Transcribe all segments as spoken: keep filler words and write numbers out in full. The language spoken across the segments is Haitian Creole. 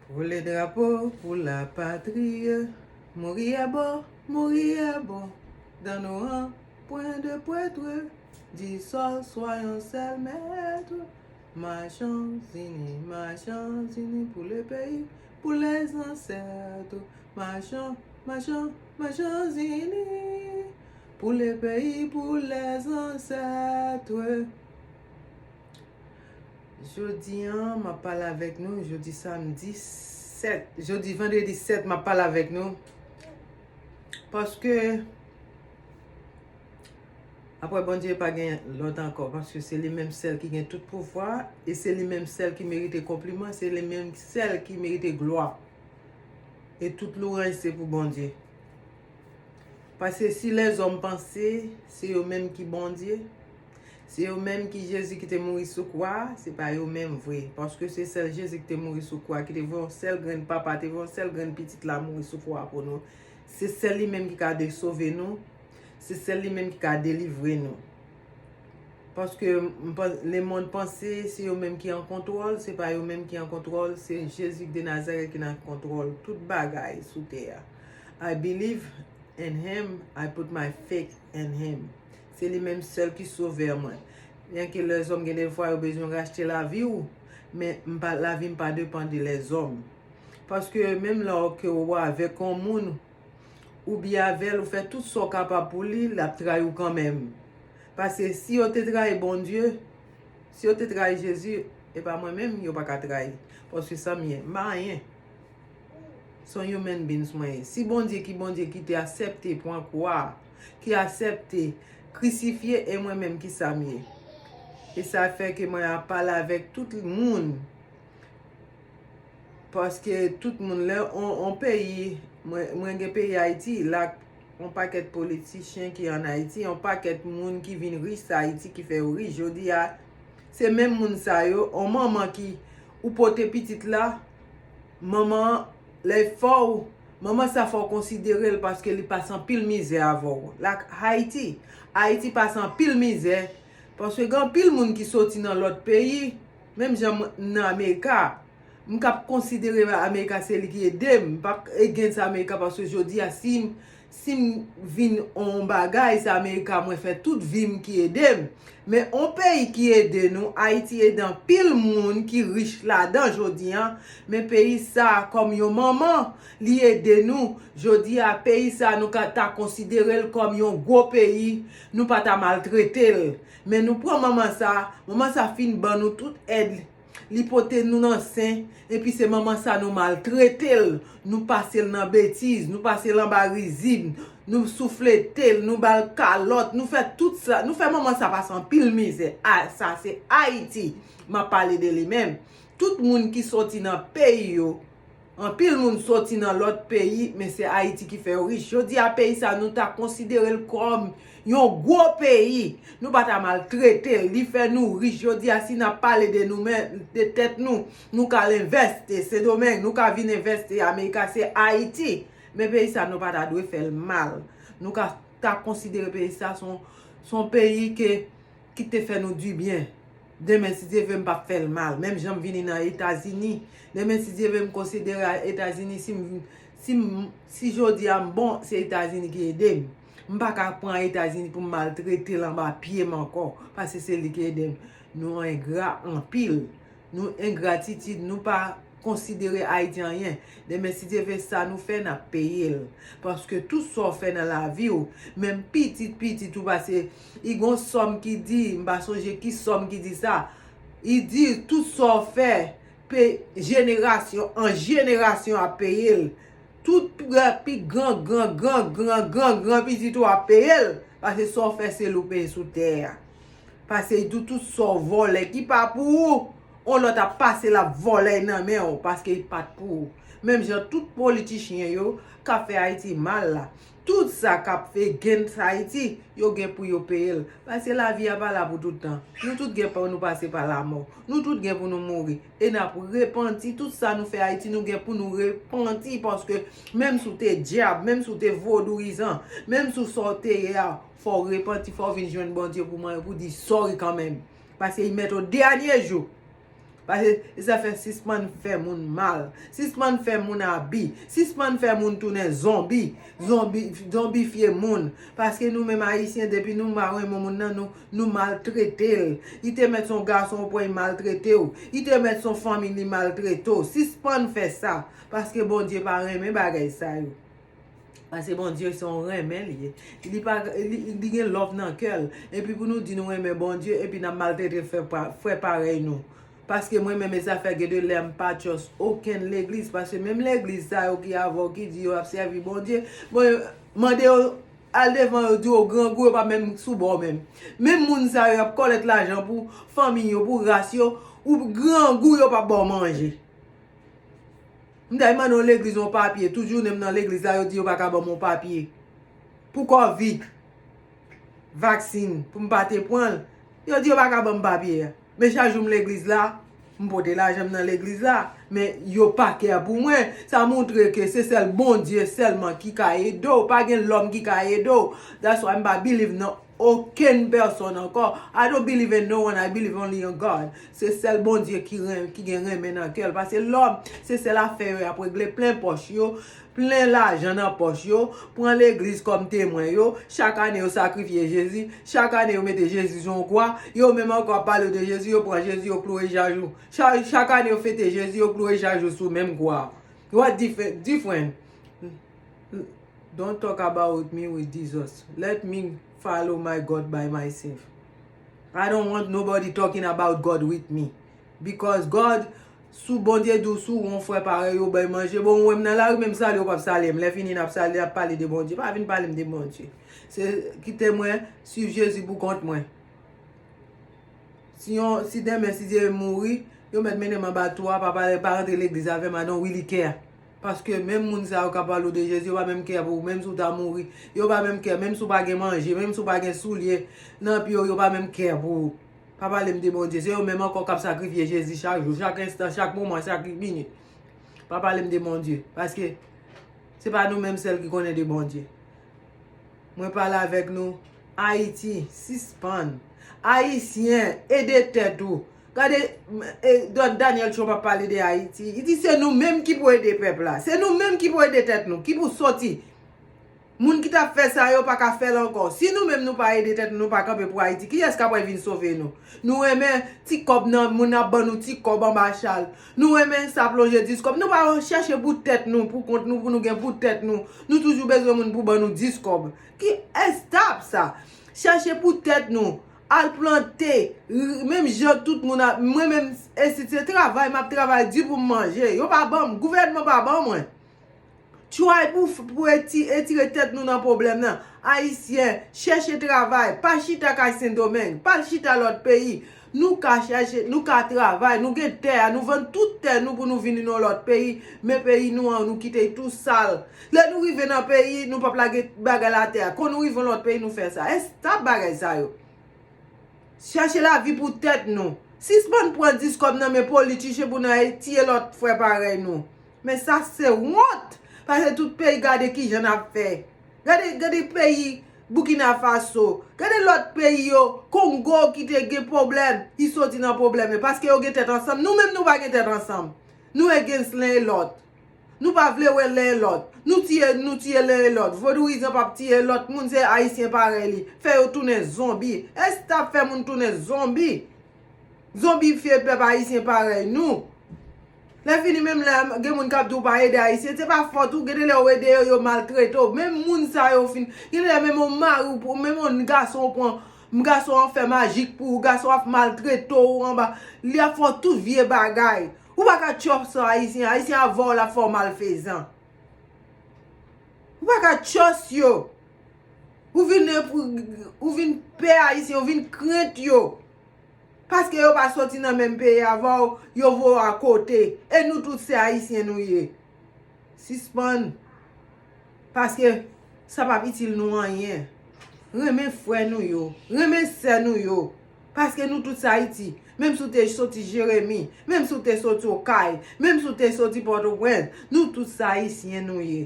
Vole drapo pou la patrie. Mouri est bon, mouri est bon. Dans nos rangs, point de prêtre. Du sol, soyons seuls maîtres. Marchons unis, marchons unis pour le pays, pour les ancêtres. Marchons, marchons, marchons unis pour le pays, pour les ancêtres. Jodi an, m ap pale avèk nou, jodi samdi sèt, jodi vandredi sèt, m ap pale avèk nou. Paske, apre Bondye, pa gen lòt ankò, paske se li menm sèl ki gen tout pouvwa, e se li menm sèl ki merite konpliman, se li menm sèl ki merite glwa. E tout louwanj se pou Bondye. Paske si lèzòm panse se yo menm ki Bondye, se yo menm ki Jezi ki te mouri sou kwa a, se pa yo menm vre. Paske se sèl Jezi ki te mouri sou kwa, ki te voye yon sèl grenn papa, te voye yon sèl grenn pitit la mouri sou kwa pou nou. Se sèl li menm ki ka de sove nou. Se sèl li menm ki ka delivre nou. Paske m pa- lemonn panse se yo menm ki an kontwòl, se pa yo menm ki an kontwòl, se Jezi de Nazarèt ki nan kontwòl tout bagay sou tè a. I believe in him, I put my faith in him. Se li menm sèl ki sovè mwen. Byenke lèzòm gen de fwa yo bezwen rachte lavi w, men m pa, lavi m pa depann de lèzòm. Paske menm lè w ke w avèk yon moun, ou byen avè l, ou fè tout sa w kapab pou li, l ap trayi w kanmenm. Paske si yo te trayi Bondye, si yo te trayi Jezi, e pa mwen menm, yo pa ka trayi. Paske sa m ye, m pa anyen. Se yon human beings mwen ye. Si Bondye ki Bondye ki te aksepte pran kwa, ki aksepte krisifye, e mwen menm ki sa m ye. E sa fè ke mwen ap pale avèk tout moun. Paske tout moun lè on, on peyi, mwen, mwen gen peyi Ayiti, la on pakèt politichen ki ann Ayiti, on pakèt moun ki vin rich sa Ayiti ki fè yo rich. Jodi a, se menm moun sa yo, on manman ki ou pote pitit la, manman an, lè fè w, manman sa fè w konsidere l paske li pase anpil mizè avè w. La Ayiti, Ayiti pase anpil mizè, paske gen anpil moun ki soti nan lòt peyi, menm jan m nan Amerika, m k ap konsidere Amerika se li ki ede m. M p ap against Amerika paske jodi a si m, si m vin on bagay, se Amerika mwen fè tout vi m ki ede m. Men on peyi ki ede nou, Ayiti ede anpil moun ki rich ladan jodi a. Men peyi sa kòm yon manman, li ede nou. Jodi a peyi sa nou ka ta konsidere l kòm yon gwo peyi, nou pa ta maltrete l. Men nou pran manman sa, manman sa fin ban nou tout èd. Li pote nou nan sen, epi se manman sa nou maltrete l, nou pase l nan betiz, nou pase l anba rizib, nou souflete l, nou ba l kalòt, nou fè tout sa, nou fè manman sa pase anpil mizè. A, sa se Ayiti, m ap pale de li menm. Tout moun ki soti nan peyi yo, anpil moun soti nan lòt peyi, men se Ayiti ki fè yo rich. Jodi a peyi sa nou ta konsidere l kòm yon gwo peyi. Nou pa ta maltrete l. Li fè nou rich. Jodi a si n ap pale de nou menm, de tèt nou, nou ka al envesti Sendomeng, nou ka vin envesti Amerika, se Ayiti. Men peyi sa nou pa ta dwe fè l mal. Nou ka ta konsidere peyi sa se yon, se yon peyi ke, ki te fè nou dibyen. Demen si Dye vle m p ap fè l mal. Menm jan m vini nan Etazini, demen si Dye vle m konsidere Etazini, si m, si m, si jodi a m bon, se Etazini ki ede m. M pa ka pran Etazini pou m maltrete l anba pye m ankò, paske se li ki ede m. Nou engra anpil. Nou engratitid, nou pa konsidere Ayiti anyen. Demen si Dye vle sa nou fè, n ap peye l. Paske tout sa w fè nan lavi w, menm pitit pitit ou pase, i gon sòm ki di, m pa sonje ki sòm ki di sa, i di tout sa w fè, pe, jenerasyon an jenerasyon ap peye l. Tout pi gran gran gran gran gran gran pitit ou ap peye l. Paske sa w fè se l ou peye sou tè a. Paske i di w tout sa w vòlè ki pa pou ou, on lòt ap pase l ap vòlè nan men w paske li pa t pou ou. Menm jan tout politichyen yo k ap fè Ayiti mal la, tout sa k ap fè against Ayiti, yo gen pou yo peye l. Paske lavi a pa la pou tout tan. Nou tout gen pou nou pase pa lamò. Nou tout gen pou nou mouri. E n ap repanti. Tout sa nou fè Ayiti, nou gen pou nou repanti. Paske menm si w te dyab, menm si w te vodouyizan, menm si w sa w te ye a, fò w repanti, fò w vin jwenn Bondye pou mwen, pou di sorry kanmenm. Paske i mèt o dènye jou. Paske sa fè sispann fè moun mal. Sispann fè moun abi. Sispann fè moun tounen zonbi. Zonbi, zonbifye moun. Paske nou menm Ayisyen, depi nou pa renmen moun nan, nou, nou maltrete l. Li te mèt se yon gason ou pran, li maltrete w. Li te mèt se yon fanmi, li maltrete w. Sispann fè sa. Paske Bondye pa renmen bagay sa yo. Paske Bondye se yon renmen li ye. Li pa, li, li gen love nan kè l. Epi pou nou di nou renmen Bondye, epi n ap maltrete frè pa, frè parèy nou. Paske mwen menm e zafè gen de lè m pa trust okenn legliz. Paske menm legliz sa yo ki avè w ki di yo ap sèvi Bondye, bon, mande yo al devan yo di yo grangou yo pa menm sou bò menm. Menm moun sa yo ap kòlèt lajan pou fanmi yo, pou ras yo, ou grangou yo pa ba w manje. M t al mande yon legliz yon papye, tout jounen m nan legliz la, yo di yo pa ka ban m yon papye. Pou covid, vaksin, pou m pa te pran l, yo di yo pa ka ban m papye a. Men chak jou m legliz la, m pote lajan m nan legliz la, men yo pa kè pou mwen. Sa montre ke se sèl Bondye sèlman ki ka ede w, pa gen lòm ki ka ede w. That's why m pa believe nan okenn pèsòn ankò. I don't believe in no one, I believe only in God. Se sèl Bondye ki ren, ki gen renmen nan kè l. Paske lòm, se sèl afè yo y ap regle, plen pòch yo, plen lajan nan pòch yo, pran legliz kòm temwen yo, chak ane yo sakrifye Jezi, chak ane yo mete Jezi sou yon kwa, yo menm ankò ap pale de Jezi, yo pran Jezi, yo klouwe chajou. Cha-, chak ane yo fete Jezi, yo klouwe chajou sou menm kwa. What different? Different? Don't talk about me with Jesus. Let me follow my God by myself. I don't want nobody talking about God with me. Because God, si Bondye di w, si w wè yon frè parèy ou bay manje, bon, ou wè m nan lari, men m salye w p ap salye m. Lè fini n ap salye, n ap pale de Bondye. Pa vin pale m de Bondye. Se kite mwen swiv Jezi pou kont mwen. Si yon, si demen, si Dye mouri, yo mèt mennen m anba tou a, pa pale, pa rantre legliz avè m, I don't really care. Paske menm moun sa yo k ap pale w de Jezi, yo pa menm kè pou ou, menm si w ta mouri, yo pa menm kè, menm si w pa gen manje, menm si w pa gen soulye nan pye w, yo pa menm kè pou ou. Pa pale m de Bondye, se yo menm ankò k ap sakrifye Jezi chak jou, chak enstan, chak moman, chak minit. Pa pale m de Bondye, paske se pa nou menm sèl ki konnen de Bondye. Mwen pale avèk nou, Ayiti, sispann. Ayisyen, ede tèt ou. Gade, m, e, Don Daniel Trump ap pale de Ayiti. Li di se nou menm ki pou ede pèp la. Se nou menm ki pou ede tèt nou, ki pou soti. Moun ki t ap fè sa yo pa ka fè l ankò. Si nou menm nou pa ede tèt nou, nou pa kanpe pou Ayiti, kiyès k ap vin sove nou? Nou renmen ti kòb nan, moun ap ban nou ti kòb anba chal. Nou renmen sa plonje dis kòb. Nou pa chèche pou tèt nou, pou kont nou, pou nou gen pou tèt nou. Nou toujou bezwen moun pou ban nou dis kòb. Ki estap sa? Chèche pou tèt nou. Al plante. R-, menm jan tout moun ap, mwen menm, e si se travay, m ap travay di pou m manje. Yo pa ban m, gouvènman pa ban mwen. Try pou, pou eti-, etire tèt nou nan pwoblèm nan. Ayisyen, chèche travay. Pa chita kay Sendomeng. Pa chita lòt peyi. Nou ka chèche, nou ka travay. Nou gen tè a. Nou vann tout tè nou pou nou vin nan lòt peyi. Men peyi nou an, nou kite l tou sal. Lè nou rive nan peyi, nou p ap lage bagay la atè a. Kon nou rive yon lòt peyi, nou fè sa. Estap bagay sa yo. Chèche lavi pou tèt nou. Sispann pran dis kòb nan men politichen pou n al tiye lòt frè parèy nou. Men sa se wont! Paske tout peyi gade kijan n ap fè. Gade, gade peyi Burkina Faso. Gade lòt peyi yo, Kongo ki te gen pwoblèm, li soti nan pwoblèm yo. Paske yo gen tèt ansanm. Nou menm nou pa gen tèt ansanm. Nou against len e lòt. Nou pa vle wè len e lòt. Nou tiye, nou tiye len e lòt. Vodouyizan p ap tiye lòt moun, se Ayisyen parèy li. Fè yo tounen zonbi. Estap fè moun tounen zonbi. Zonbifye pèp ayisyen parèy nou. Lè fini menm lè gen moun k ap di w pa ede Ayisyen, se pa fòt ou, gen de lè w ede yo, yo maltrete w. Menm moun sa yo fin, gen de lè menm yon mari w pran, menm yon gason w pran, gason an fè majik pou ou, gason ap maltrete w anba, li ap fè w tout vye bagay. Ou pa ka trust Ayisyen, Ayisyen avè w l ap fè w malfezan. Ou pa ka trust yo. Ou vin, ou vin pè Ayisyen, ou vin krent yo. Paske yo pa soti nan menm peyi avè w, yo voye w akote. E nou tout se Ayisyen nou ye. Sispann. Paske sa p ap itil nou anyen. Renmen frè nou yo. Renmen sè nou yo. Paske nou tout se Ayiti. Menm si w te soti Jeremi, menm si w te soti Okay, menm si w te soti Pòtoprens, nou tout se Ayisyen nou ye.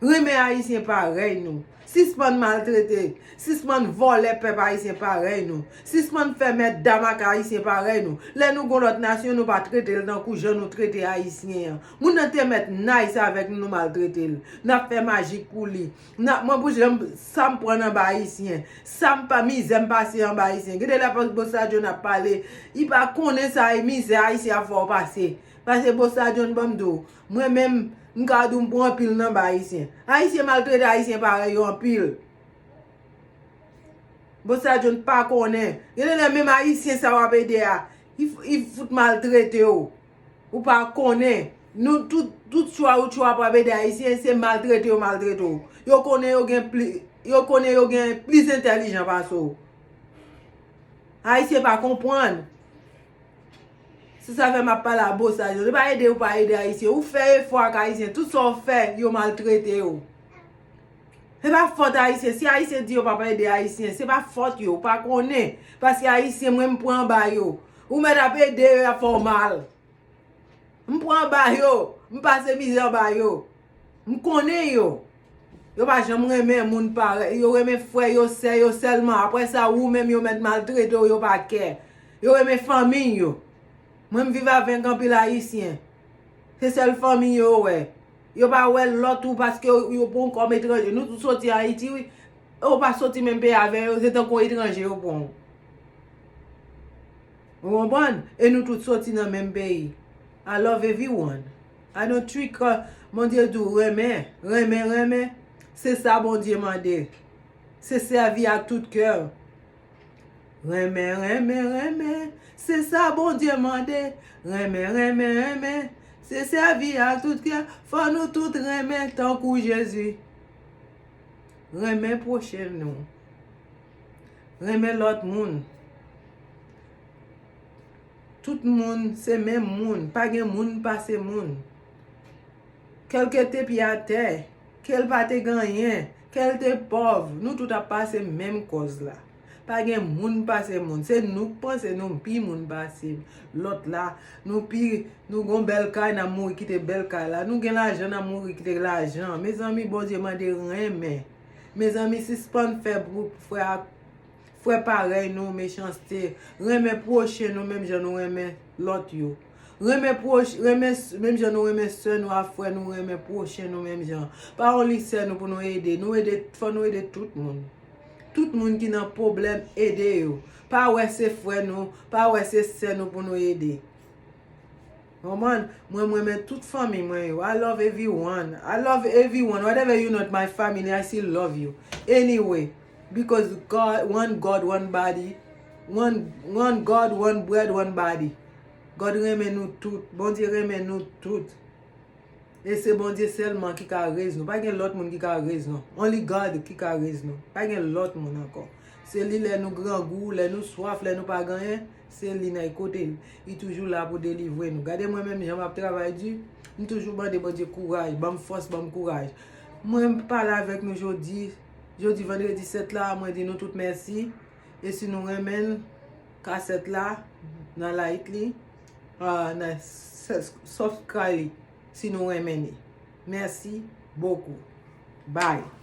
Renmen Ayisyen parèy nou. Sispann maltrete. Sispann vòlè pèp ayisyen parèy nou. Sispann fè mèt dam ak Ayisyen parèy nou. Lè nou gon lòt nasyon, nou pa trete l tankou jan nou trete Ayisyen an. Moun nan te mèt nice avèk nou, nou maltrete l. N ap fè majik pou li. N ap, mwen pou janm, sa m pran nan ba Ayisyen. Sa m pa, mizè m pase anba Ayisyen. Gen de lè Bossa John ap pale, li pa konnen sa e mizè Ayisyen ap fè w pase. Pase Bossa John, ban m di w, mwen menm, m ka di w m pran anpil nan ba Ayisyen. Ayisyen maltrete Ayisyen parèy yo anpil. Bossa John pa konnen. Gen de lè menm Ayisyen sa w ap ede a, li f-, li fout maltrete w. Ou pa konnen. Nou tout, tout chwa ou chwa pou ap ede Ayisyen, se maltrete yo maltrete w. Yo konnen yo gen pli, yo konnen yo gen plis entèlijan pase w. Ayisyen pa konprann. Se sa fè m ap pale a Bossa John. E pa ede ou pa ede Ayisyen. Ou fè efò ak Ayisyen. Tout sa w fè, yo maltrete yo. Se pa fòt Ayisyen. Si Ayisyen di yo p ap ede Ayisyen, se pa fòt yo. Ou pa konnen. Paske Ayisyen, mwen, m pran anba yo. Ou mèt ap ede yo, y ap fè w mal. M pran anba yo. M pase mizè anba yo. M konnen yo. Yo pa janm renmen moun parèy. Yo renmen frè yo, sè yo sèlman. Apre sa, ou menm, yo mèt maltrete w, yo pa kè. Yo renmen fanmi yo. Mwen, m viv avèk anpil Ayisyen. Se sèl fanmi yo wè. Yo pa wè lòt ou paske yo, yo pran w kòm etranje. Nou tout soti Ayiti, wi. Ou pa soti menm peyi avè yo, se tankou etranje yo pran w. Ou konprann? E nou tout soti nan menm peyi. I love everyone. I don't trick, uh, Bondye di w renmen, renmen, renmen. Se sa Bondye mande. Se sèvi ak tout kè w. Renmen, renmen, renmen. Se sa Bondye mande. Renmen, renmen, renmen. Se sèvi ak tout kè. Fò nou tout renmen tankou Jezi. Renmen pwochen nou. Renmen lòt moun. Tout moun se menm moun. Pa gen moun pase moun. Kèlke te pye atè, ke l pa te gen anyen, ke l te pòv, nou tout ap pase menm kòz la. Pa gen moun pase moun. Se nou k panse nou pi moun pase lòt la. Nou pi, nou gon bèl kay, n ap mouri kite bèl kay la. Nou gen lajan, n ap mouri kite lajan. Mezanmi, Bondye mande renmen. Mezanmi, sispann fè pou frè ak frè parèy nou, mechanste. Renmen pwochen nou menm jan nou renmen lòt yo. Renmen pwòch, renmen s-, menm jan nou renmen sè nou ak frè nou, renmen pwochen nou menm jan. Pa only sè nou pou nou ede. Nou ede, fò nou ede tout moun. Tout moun ki nan pwoblèm, ede yo. Pa wè se frè nou, pa wè se sè nou pou nou ede. Konprann? Mwen, mwen renmen tout fanmi mwen yo. I love everyone. I love everyone. Whatever you not my family, I still love you. Anyway, because God, one God, one body. One, one God, one bread, one body. God renmen nou tout. Bondye renmen nou tout. E se Bondye sèlman ki ka rez nou. Pa gen lòt moun ki ka rez nou. Only God ki ka rez nou. Pa gen lòt moun ankò. Se li lè nou grangou, lè nou swaf, lè nou pa gen anyen, se li nan kote l. Li toujou la pou delivre nou. Gade mwen menm jan m ap travay di, m toujou mande Bondye kouraj, ban m fòs, ban m kouraj. Mwen pale avèk nou jodi, jodi vandredi sèt la, mwen di nou tout mèsi. E si nou renmen kasèt la, nan like li, ah, nan s-, subscribe li, si nou renmen li. Mèsi bokou. Bye.